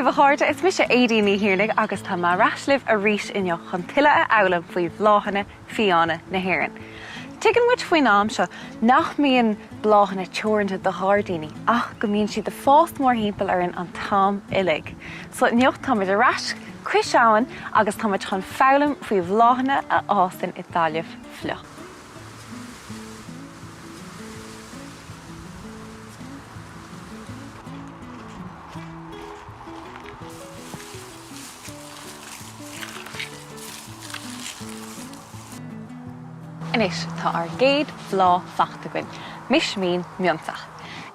daoibh a chairde, is mise Aedín Ní Thiarnaigh agus tá mé ar ais libh arís inniu chun tuilleadh a fhoghlaim faoi bhláthanna fiáine na hÉireann. Tuigeann muid faoin am seo nach mbíonn bláthanna teoranta do ghairdíní ach go mbíonn siad ag fás mórthimpeall orainn an t-am uilig. So inniu táimid ar ais cois abhann agus táimid chun foghlaim faoi bhláthanna a fhásann i dtalamh fliuch. Anois tá ár gcéad bhláth faighte againn, mismín mionsach.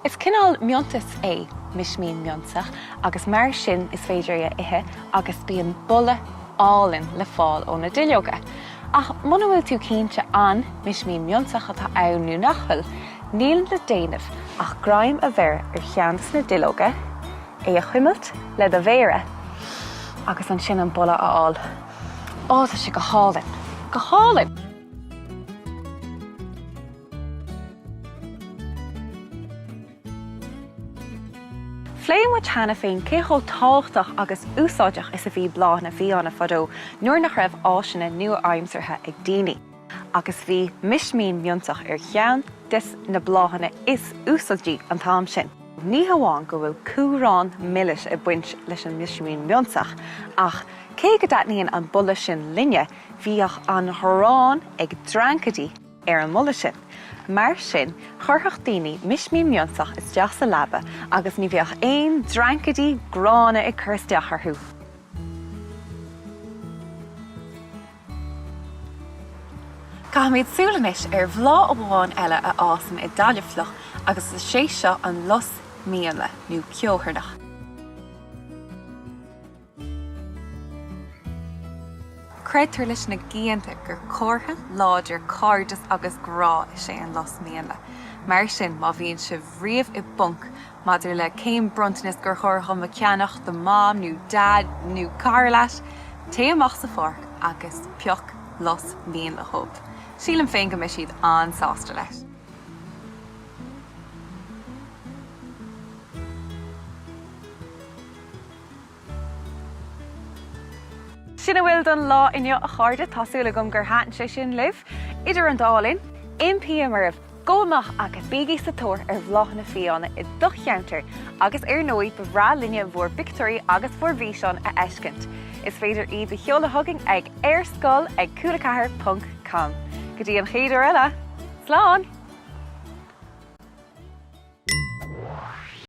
Is cineál miontais é mismín mionsach agus mar sin is féidir é a ithe agus bíonn boladh álainn le fáil ó na duilleoga. Ach muna bhfuil tú cinnte an mismín mionsach atá ann nó nach bhfuil, níl le déanamh ach greim a bheir ar cheann de na duilleoga, é a chuimilt le do mhéara agus ansin an boladh a fháil. Ó, tá sé go hálainn! Go hálainn! Phléigh muid cheana féin cé chomh tábhachtach agus úsáideach is a bhí bláthanna fiáine fadó nuair nach raibh áiseanna nua-aimseartha ag daoine, agus bhí mismín mionsach ar cheann des na bláthanna is úsáidí an t-am sin. Ní hamháin go bhfuil cumhrán milis ag baint leis an mismín mionsach, ach cé go dtaitníonn an boladh sin linne, bhíodh an ghráin ag dreancaidí ar an mboladh sin. Mar sin, chuirfeadh daoine mismín mionsach isteach sa leaba agus ní bheadh aon dreancaidí gránna ag cur isteach orthu. Caithfimid súil anois ar bhláth amháin eile a fhásann i dtalamh fliuch agus is é seo an lus mhianla nó ceotharnach. Creidtear leis na cianta gur comhartha láidir cairdis agus grá is ea an lus mhianla. Mar sin, má bhíonn sibh riamh i bponc maidir le cén bronntanas gur chóir dhom a cheannach do Mham nó Daid nó cara leat, téigh amach sa pháirc agus pioc lus mhianla dhóibh. Sílim féin go mbeidh siad an-sásta leis. Sin a bhfuil don lá inniu a chairde, tá súil agam gur thaitin sé sin libh. Idir an dá linn, impím oraibh, gabh amach agus bígí sa tóir ar bhláthanna fiáine i do cheantar agus ar ndóigh ba bhreá linne bhur bpictiúirí agus bhur bhfíseáin a fheiscint. Is féidir iad a sheoladh chugainn ag arscoil ag cúla4 ponc com. Go dtí an chéad uair eile, slán!